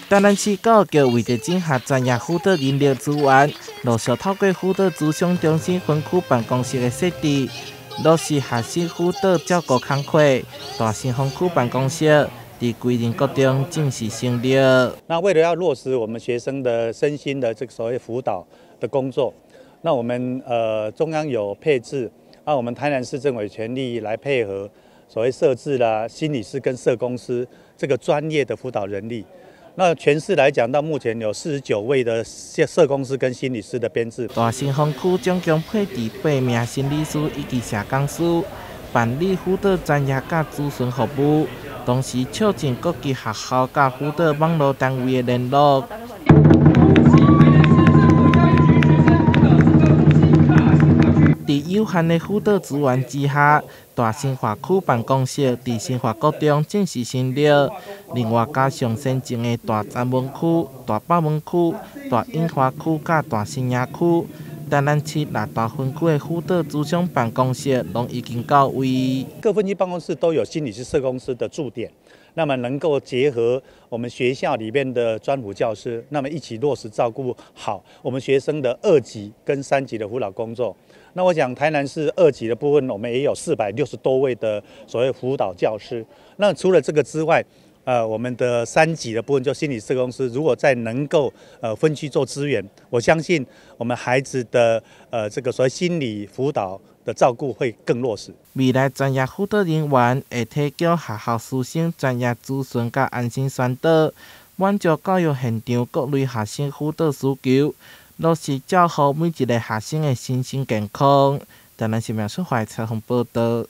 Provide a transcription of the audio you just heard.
台南市教育局為著整合專業輔導人力資源，陸續透過輔導諮商中心分區辦公室的設置，落實學生輔導照顧工課，大新分區辦公室佇歸仁國中正式成立。那為了要落實我們學生的身心的這個所謂輔導的工作，那我們中央有配置，那我們台南市政府全力來配合，所謂設置了心理師跟社工師這個專業的輔導人力。那全市來講，到目前有49位的社工師跟心理師的編制。大新分區總共配置八名心理師以及社工師，辦理輔導專業佮諮詢服務，同時促進各級學校佮輔導網路單位的聯絡。佇有限的輔導資源之下，大新化區辦公室佇新化國中正式成立。另外，加上先進的大三文區、大北門區、大永華區佮大新營區，台南市六大分區的輔導諮商辦公室攏已經到位。各分區辦公室都有心理師、社工師的駐點，那麼能夠結合我們學校裡面的專輔教師，那麼一起落實照顧好我們學生的二級跟三級的輔導工作。那我想台南市二級的部分，我們也有460多位的所謂輔導教師。那除了這個之外，我們的三級的部分就心理社工師，如果再能夠分區做支援，我相信我們孩子的這個所謂心理輔導的照顧會更落實。未來專業輔導人員會提供學校師生專業諮詢佮安心宣導，滿足教育現場各類學生輔導需求，落實照顧每一个學生的身心健康。台南新聞出發採訪報導。